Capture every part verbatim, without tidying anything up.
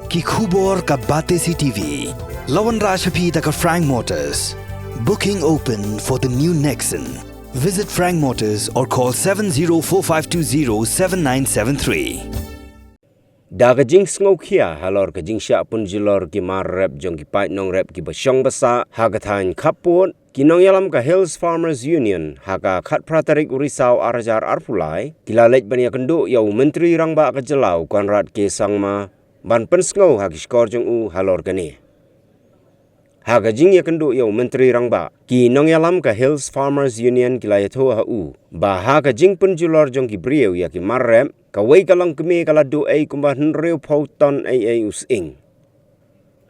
Ki khubor ka Batesi T V. La wanrah sha phi da ka Frank Motors. Booking open for the new Nexon. Visit Frank Motors or call seven zero four five two zero seven nine seven three. Da ka jingsngewkhia halor ka jingshah pynjulor ki mar rep jong ki paid nongrep kiba shong ba sah ha ka thaiñ khappud, ki nongïalam ka Hills Farmers Union ha ka khatphra tarik u Risaw ar hajar arphew lai ki la leit ban ïakynduh ïa u Myntri Rangbah ka jylla u Conrad K Sangma ban pynsngew ha ki shkor jong u halor kane. Ha ka jingïakynduh ïa u Myntri Rangbah, ki nongïalam ka Hills Farmers Union ki la ïathuh ha u ba ha ka jingpynjulor jong ki briew ïa ki mar rep, kawei ka longkmie ka la duh ei kumba hynriewphew ton ei ei u sying.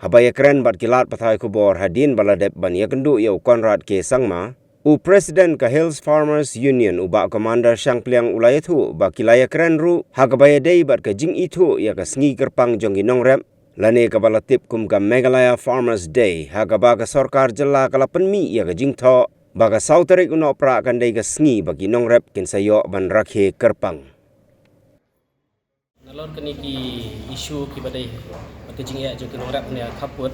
Haba ïakren bad ki lad pathai khubor hadien ba la dep ban ïakynduh ïa u Conrad K Sangma, u President ka Hills Farmers Union u Bah Commander Shangpliang u la ïathuh ba ki la ïakren ruh ha kaba ïadei bad ka jingithuh ïa ka sngi kyrpang jong ki nongrep, lane kaba la tip kum ka Meghalaya Farmers Day, ha kaba ka sorkar jylla ka la pynmih ïa ka jingthoh ba ka saw tarik u Nohprah kan dei ka sngi ba ki nongrep kin sa ïoh ban rakhe kyrpang. Nalor kine ki issue kiba dei bad ka jingeh jong ki nongrep ne khappud,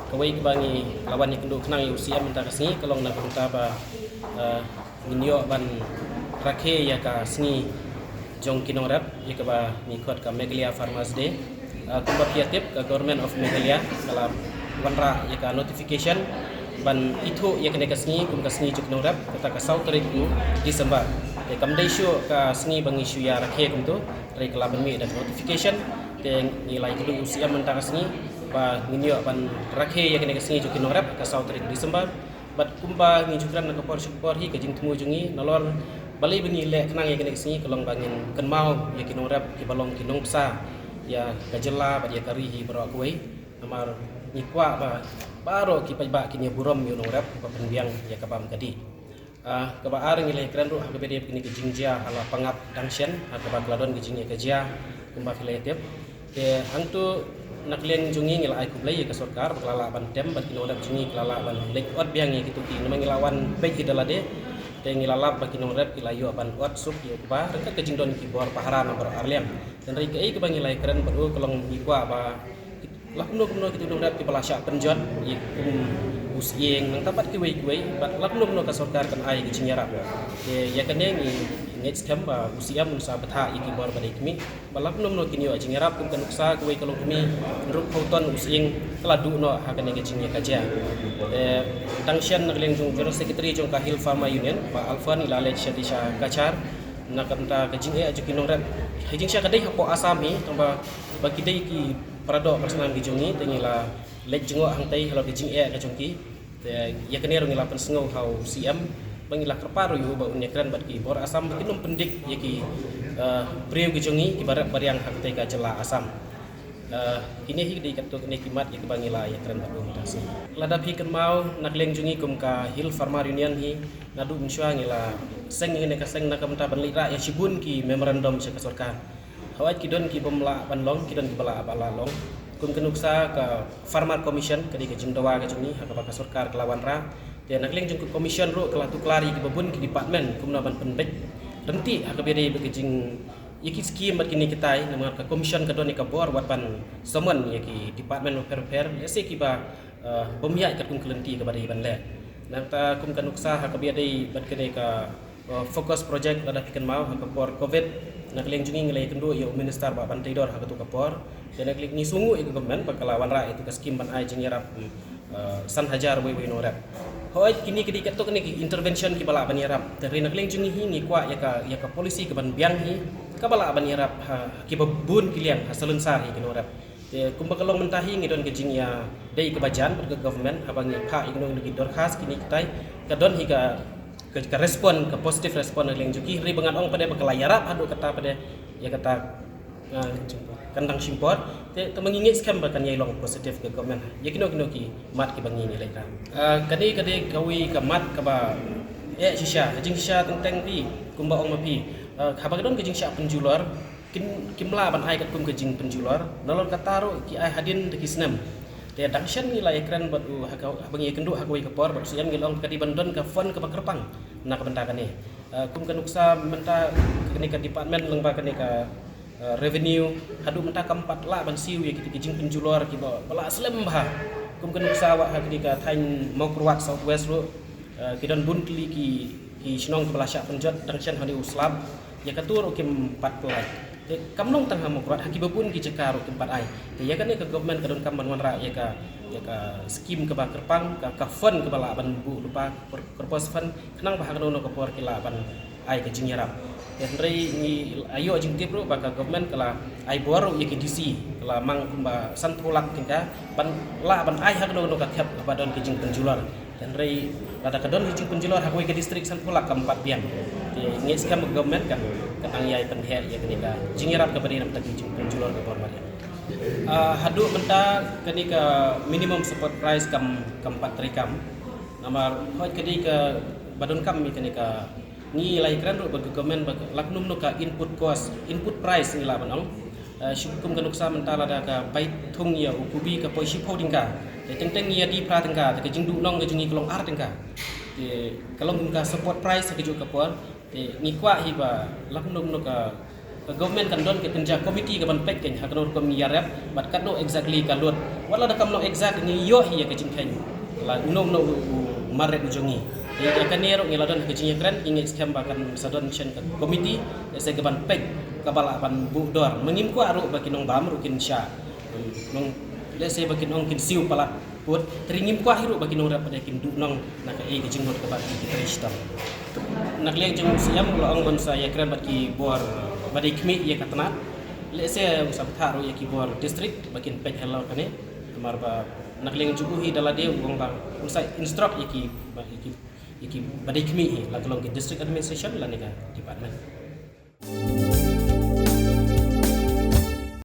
kawei kaba ngi la wan ïakynduh khnang ïa u C M mynta ka sngi ka long na ka bynta ba, eh, ngin ïoh ban rakhe ïa ka sngi jong ki nongrep, ïa kaba ngi khot ka Meghalaya Farmers Day. Eh, kumba phi ïa tip, ka Government of Meghalaya ka la wanrah ïa ka notification ban ithuh ïa kane ka sngi kum ka sngi jong ki nongrep kata ka saw tarik u December. Te kam dei shuh ka sngi ba ngi shu ïa rakhe kumto, hynrei ka la pynmih da ka notification. Te ngi la ïakynduh u C M mynta ka sngi ba ngin ïoh ban rakhe ïa kane ka sngi jong ki nongrep ka saw tarik December. Bad kumba ngi ju kren na ka por sha ka por hi, ka jingthmu jong ngi nalor balei ba ngi leh khnang ïa kane ka sngi ka long ba ngin kynmaw ïa ki nongrep kiba long ki nongbsa ïa ka jylla bad ïa ka ri hi baroh kawei. Namar ngi kwah ba baroh ki paidbah kin ïa burom ïa u nongrep ba pynbiang ïa ka bam ka dih. Ah, kaba ar, ngi la ïakren ruh ha kaba ïadei bad kine ki jingjia ha la Pangap Dangsen, ha kaba ka la don ki jingïakajia kumba phi la ïatip. Te hangto na ka liang jong ngi ngi la ai khublei ïa ka sorkar ba ka la lah ban tem bad ki nongrep jong ngi ki la lah ban leit ot biang ïa kito ki, namar ngi la wan peit hi da lade. Te ngi la lap ba ki nongrep ki la ïoh ban ot suk ïa u kba ryngkat ka jingdon ki bor pahara na baroh arliang. Hynrei kaei kaba ngi la ïakren bad u ka long ngi kwah ba la kumno kumno kito ki nongrep kiba la shah pynjot ïa kum u sying nangta bad kiwei kiwei, bad la kumno kumno ka sorkar kan ai ka jingïarap. Te ïa kane ngi ngeit skhem ba u C M un sa bthah ïa ki bor ba dei khmih, ba la kumno kumno kin ïoh jingïarap. Kum ka nuksa kawei ka longkmie hynriewphew ton u sying ka la duh noh ha kane ka jingïakajia. Te dang shen na ka liang jong General Secretary jong ka Hill Farmer Union, Bah Alfon, i la leit sha dei sha Cachar na ka bynta ka jingeh jong ki nongrep. Ha jingshisha ka dei hapoh Assam hi, tang ba ba ki dei ki paradoh parasnam ki jong ngi, te ngi la leit jngoh hangtei halor ka jingeh ka jong ki. Te ïa kane ruh ngi la pynsngew ha u C M ba ngi la kyrpad ruh ïa u ba un ïakren bad ki bor Assam ba kin ym pyndik ïa ki, eh, briew ki jong ngi kiba rep ba riang hangtei ka jylla Assam. Eh, kine hi dei katto katne ki mat ïa kiba ngi la ïakren bad u mynta ka sngi. Lada phi kynmaw na ka liang jong ngi kum ka Hill Farmer Union hi, naduh mynshuwa ngi la seng ïa kane ka seng na ka bynta ban leit rah ïa shibun ki memorandum sha ka sorkar. Hooid ki don ki bym lah ban long, ki don kiba lah ba lah long. Kum ka nuksa ka Farmer Commission ka dei ka jingdawa ka jong ngi ha kaba ka sorkar ka la wanrah. Te na ka liang jong ka commission ruh ka la tuklar ïa kiba bun ki department kumno ban pynbeit ryntih ha kaba ïadei bad ka jing ïa ki skim bad kine kitai, namar ka commission ka don ïa ka bor wat ban summon ïa ki department bapher bapher, lehse kiba, eh, bym ïaid katkum ka lynti kaba dei ban leh. Nangta kum ka nuksa ha kaba ïadei bad kane ka, eh, focus project, lada phi kynmaw ha ka por covid, na ka liang jong ngi ngi la ïakynduh ïa u minister Bah Banteidor ha kato ka por. Te na ka liang ngi sngewnguh ïa ka government ba ka la wanrah ïa ka skim ban ai jingïarap, hmm, eh, san hajar wei wei nongrep. Hooid kine ki dei katto katne ki intervention kiba lah ban ïarap. Te hynrei na ka liang jong ngi hi ngi kwah ïa ka, ïa ka policy kaban biang hi kaba lah ban ïarap ha kiba bun ki liang ha salonsar hi ki nongrep. Te kumba ka long mynta hi ngi don ka jingïadei kaba jan bad ka government haba ngi phah ïa kino kino ki dorkhas kine kitai, ka don hi ka, ka, ka respond, ka positive respond na ka liang jong ki. Hynrei ba ngan ong pat de ba ka la ïarap haduh katta pat de, ïa kata, ah, kan dang shim por. Te tang ba ngi ngeit skhem ba kan ïai long positive ka government ïa kino kino ki mat kiba ngi ngi leit rah. Ah, kane ka dei kawei ka mat kaba eh shisha, ka jingshisha teng teng phi, kumba ong ma phi, ah, haba ka don ka jingshah pynjulor, kin, kim lah ban ai katkum ka jingpynjulor, nalor kata ruh ki ai hadien da ki snem. Te dang shen ngi la ïakren bad u ha ka, haba ngi ïakynduh ha kawei ka por bad u C M ngi la ong ka dei ban don ka fund kaba kyrpang na ka bynta kane. Ah, kum ka nuksa mynta kane ka department lyngba kane ka uh, revenue, haduh mynta kam pat lah ban siew ïa kita ki jingpynjulor kiba, ba la slem bha. Kum ka nuksa wat ha kane ka thaiñ Mawkyrwat South West ruh, uh, ki don bun tylli ki, ki shnong kiba la shah pynjot dang shen ha une u slap. Ïa katu ruh kim pat pynlait. Te kam long tang ha Mawkyrwat, ha kiba bun ki jaka ruh kim pat ai. Te ïa kane ka government ka donkam ban wanrah ïa ka, ïa ka skim kaba kyrpang, ka, ka fund kaba lah ban buh lypa, pur-, purpose fund, khnang ba ha kano kano ka por ki lah ban ai ka jingïarap. Te hynrei ngi ïoh jingtip ruh ba ka government ka la ai bor ruh ïa ka D C, ka la mang kumba sanphew lak tyngka ban lah ban ai ha kano kano ka khep kaba don ka jingpynjulor. Te hynrei lada ka don ka jingpynjulor ha kawei ka district sanphew lak kam pat biang. Te ngi ngeit skhem ba ka government kan, kan nang ïai pynheh ïa kane ka jingïarap kaba dei na ka bynta ka jingpynjulor ka bor mariang. Ah, haduh mynta kane ka minimum support price kam, kam pat treikam. Namar hooid ka dei kaba donkam ïa kane ka, ngi la ïakren ruh bad ka government ba la kumno kumno ka input cost, input price ngi lah ban ong. Eh, shu kum ka nuksa mynta lada ka bai thung ïa u kubi ka poi shiphew tyngka. Te teng teng ïa die phra tyngka, te ka jingduhnong ka jong ngi ka long ar tyngka. Te ka long kum ka support price ha kajuh ka por. Te ngi kwah hi ba la kumno kumno ka, ka government kan don ka kynja committee kaban peit kan ha kano rukom ngi ïarap bad katno exactly ka lut. Wat lada kam long exact ngi ïoh hi ïa ka jingkheiñ la uno uno u, u mareh u jong ngi. Te ïa kane ruh ngi la don ha ka jingïakren, ngi ngeit skhem ba kan sa don shen ka committee, lehse kaban peit kaba lah ban buh dor. Ma ngim kwah ruh ba ki nongbam ruh kin shah, hmm, nong, lehse ba kin ong kin siew palat pud, te ngim kwah hi ruh ba ki nongrep pat de kin duhnong na kaei ka jingmut kaba ki, ki trei shitom. Na ka liang jong u Syiem u la ong ba un sa ïakren bad ki bor ba dei khmih ïa ka tnat. Lehse un sa bthah ruh ïa ki bor district ba kin peit halor kane. Namar ba na ka liang jong u hi da lade u ong ba un sa instruct ïa ki ba, ïa ki, ïa ki ba dei khmih hi, la ka long ki district administration lane ka department.